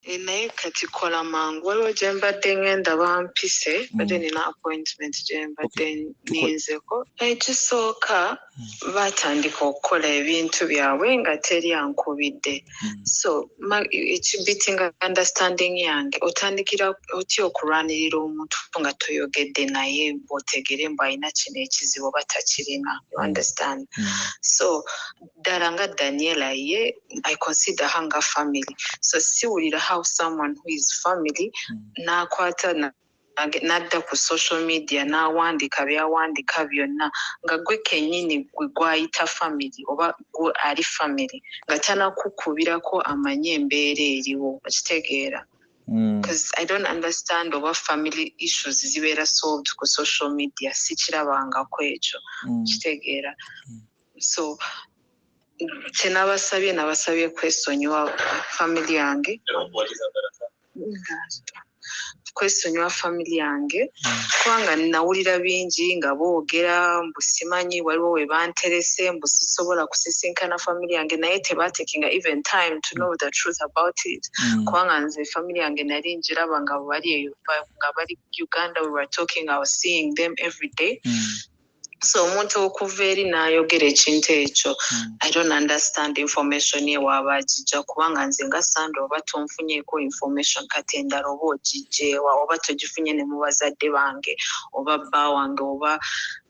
Naye kati kola mangu, waliwo gye mbadde ngenda bampise, badde nina appointment gye mbadde ninzeko. Ekisooka, batandika okukola ebintu byabwe nga teri ankubidde. So ekibitinga understanding yange, otandikira otya okulwanirira omuntu nga toyogedde naye bw'otegere mbu alina kino ekizibu oba takirina? You understand? So ddala nga Daniela ye, I consider her nga family, so siwulira how someone who is family n'akwata n'adda ku social media n'awandiika by'awandiika byonna, nga gwe kennyini gwe gwayita family oba gwe ali family, nga tanakukubirako amanye embeera eriwo. Okitegeera? Because I don't understand oba family issues zibeera solved ku social media. Sikirabangako ekyo. Kitegeera? So kyenabasabye, nabasabye kwesonyiwa family yange, kwesonyiwa family yange, kubanga nawulira bingi nga boogera mbu simanyi waliwo we banterese, mbu sisobola kusisinkana family yange, naye tebatekinga even time to know the truth about it, kubanga nze family yange nali ngiraba nga bali eyo, nga bali Uganda. We were talking, I was seeing them every day. So omuntu okuva eri n'ayogera ekintu ekyo, I don't understand information ye waaba agijja, kubanga nze nga Sandra, oba tonfunyeeko information kati endala, oba ogijjeewa oba togifunye ne mu bazadde bange oba bba wange oba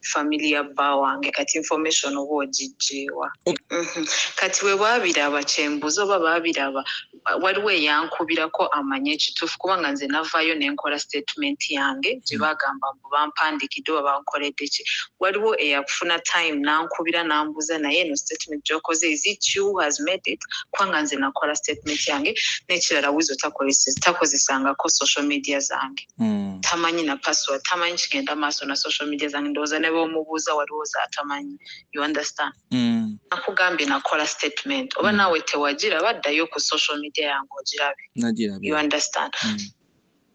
family ya bba wange, kati information oba ogijjeewa? Kati bwe baabiraba, kyembuuza, oba baabiraba, waliwo eyankubirako amanye ekituufu? Kubanga nze navaayo ne nkola statement yange gye bagamba mbu bampandikidde oba bankoledde ki. Waliwo eyakufuna time n'ankubira n'ambuuza, "Naye eno statement gy'okoze, is it you who has made it?" Kubanga nze nakola statement yange. N'ekirala, Wizo takozesangako social media zange. Tamanyi na password, tamanyi kigenda maaso na social media zange. Ndowooza ne bw'omubuuza waliwo zaatamanyi. You understand? Nakugambye nakola statement, oba naawe tewagiraba, ddayo ku social media yange ogirabe. Nagirabye. You understand? Mm.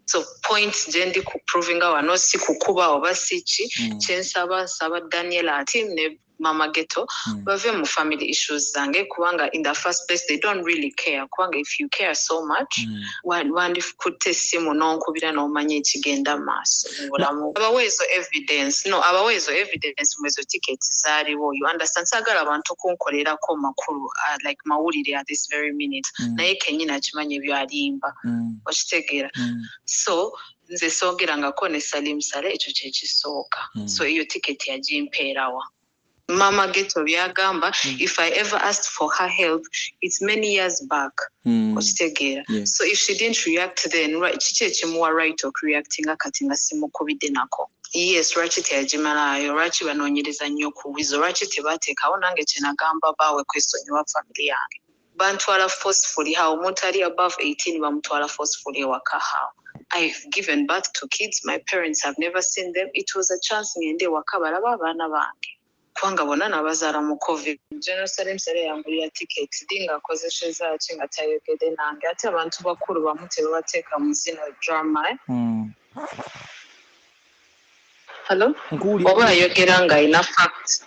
So point gye ndi ku provinga wano si kukuba oba si ki. Kyensaba, nsaba Daniela team ne Mama Geto bave mu family issues zange, kubanga in the first place they don't really care, kubanga if you care so much, wandikutte essimu n'onkubira n'omanya ekigenda maaso mu bulamu. Abawa ezo evidence, no, abawa ezo evidence mu ezo tickets zaaliwo. You understand? Saagala abantu kunkolerako makulu, like mawulire at this very minute. Naye kenyini akimanyi ebyo alimba. Okitegeera? So nze soogerangako ne Salim Sale, ekyo kyekisooka. So eyo tiketi yagimpeerawa? Mama Geto byagamba, if I ever asked for her help, it's many years back. Okitegeera? Yeah. So if she didn't react then, right, kiki ekimuwa right okureactinga kati nga simukubidde nako? Yes, lwaki teyagimalaayo? Lwaki banoonyereza nnyo ku Wizo? Lwaki tebateekawo? Nange kyenagamba, baawe kwesonyiwa family yange. Bantwala forcefully. How omuntu ali above 18 bamutwala forcefully ewaka? How? I've given birth to kids, my parents have never seen them. It was a chance ngende ewaka balaba abaana bange, kubanga bonna nabazaala mu COVID. General Salim Saleh yangulira ticket di ng'akozeseza ki nga tayogedde nange? Ate abantu bakulu bamu tebabateeka mu zino drama, eh? Hello? Nkuwulira. Oba ayogera ng'alina fact,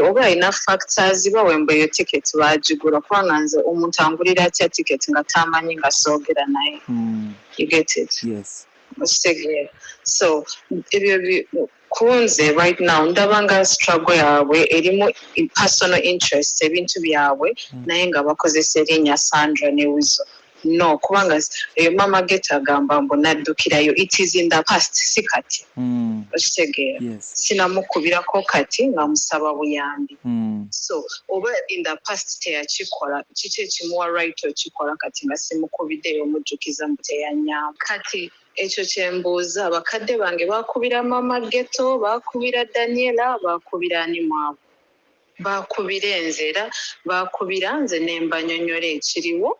oba alina facts aziba wemba eyo ticket baagigula, kubanga nze omuntu angulira atya ticket nga tamanyi, nga soogera naye? You get it? Yes. Okitegeera? So ebyo kunze right now ndaba nga struggle yaabwe erimu personal interest, ebintu byabwe, naye nga bakozesa erinnya Sandra ne Wizo. No, kubanga eyo Mama Geto agamba mbu naddukirayo, it is in the past, si kati. Okitegeera? Yes. Sinamukubirako kati nga musaba buyambi. So oba in the past teyakikola, kiki ekimuwa right okikola kati nga simukubiddeyo omujjukiza mbu teyanyamba? Kati ekyo kyembuuza, bakadde bange bakubira Mama Geto, bakubira Daniela, bakubira ani mwabo? Bakubira enze, era bakubira nze nembanyonyola ekiriwo,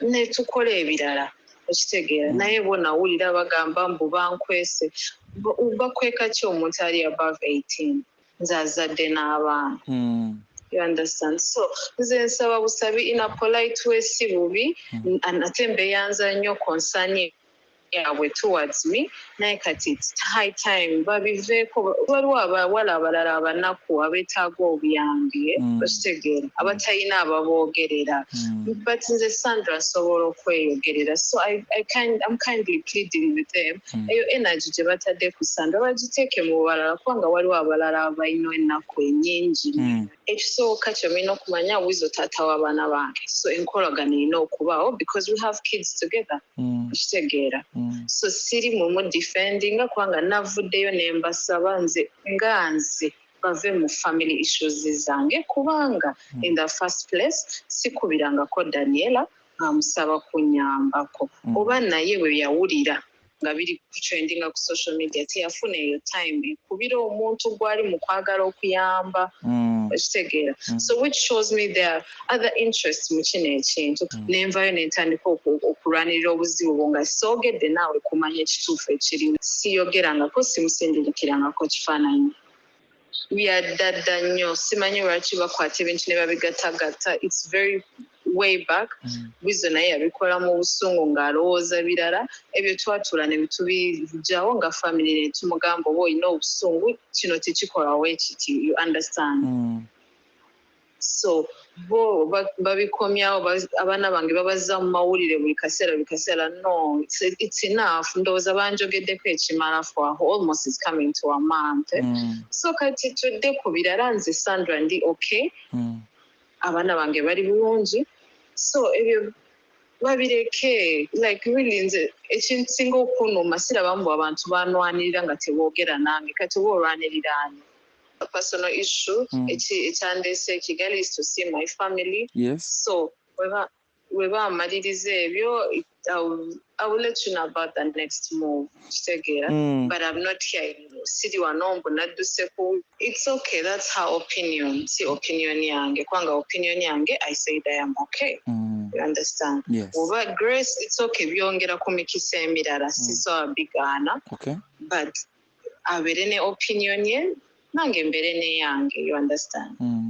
netukola ebirala. Okitegeera? Naye bo nawulira bagamba mbu bankwese. Bakweka ki omuntu ali above 18, nze azadde n'abaana? You understand? So nze nsaba busabi in a polite way, si bubi. Ate mbeyanza nnyo concern. Yaabwe towards me, naye kati it's high time babiveeko. Waliwo abawala abalala abanaku abeetaaga obuyambi, okitegeera, abatalina ababoogerera, but nze Sandra nsobola okweyogerera. So I'm kindly pleading with them, eyo energy gye batadde ku Sandra bagiteeke mu balala, kubanga waliwo abalala abalina ennaku ennyingi. Ekisooka kyemulina okumanya, Wizo taata w'abaana bange, so enkolagano erina okubaawo because we have kids together, okitegeera? So siri mumu defendinga, kubanga navuddeyo ne mbasaba nze nga nze bave mu family issues zange, kubanga in the first place sikubirangako Daniela ng'amusaba kunyambako, oba naye bwe yawulira nga biri kutrendinga ku social media teyafuna eyo time ekubira omuntu gwali mu kwagala okuyamba, okitegeera? So which shows me there are other interests mu kino ekintu. Nenvayo nentandika okulwanirira obuzibu bwo nga soogedde naawe kumanya ekituufu ekirimu. Siyogerangako, simusindirikirangako kifaananyi. Byaddadda nnyo, simanyi lwaki bakwata ebintu ne babigattagatta. It's very way back. Wizo naye yabikola mu busungu ng'alowooza birala. Ebyo twatuula ne tubijjawo nga family ne tumugamba, oba olina obusungu, kino tekikolawo ekiti, you understand? So bo babikomyawo, abaana bange babazza mu mawulire buli kaseera, buli kaseera. No, it's enough. Ndowooza banjogeddeko ekimala for almost, is coming to a month. So kati tudde ku birala. Nze Sandra ndi okay, abaana bange bali bulungi, so ebyo babireke. Like really, nze ekinsinga okunuma, sirabamu bwe abantu banwanirira nga teboogera nange. Kati oba olwanirira ani? A personal issue. Ekyandeese e Kigali is to see my family. So we bamaliriza ebyo, I will let you know about the next move, kitegeera? But I'm not here, siri wano mbu nadduse ku. It's okay, that's her opinion, si opinion yange, kubanga opinion yange, I said I am okay. You understand? Yes. Oba Grace, it's okay, byongera ku mikisa emirala, sisobola bigaana, but abeere ne opinion ye, nange mbeere neyange, you understand? Mm.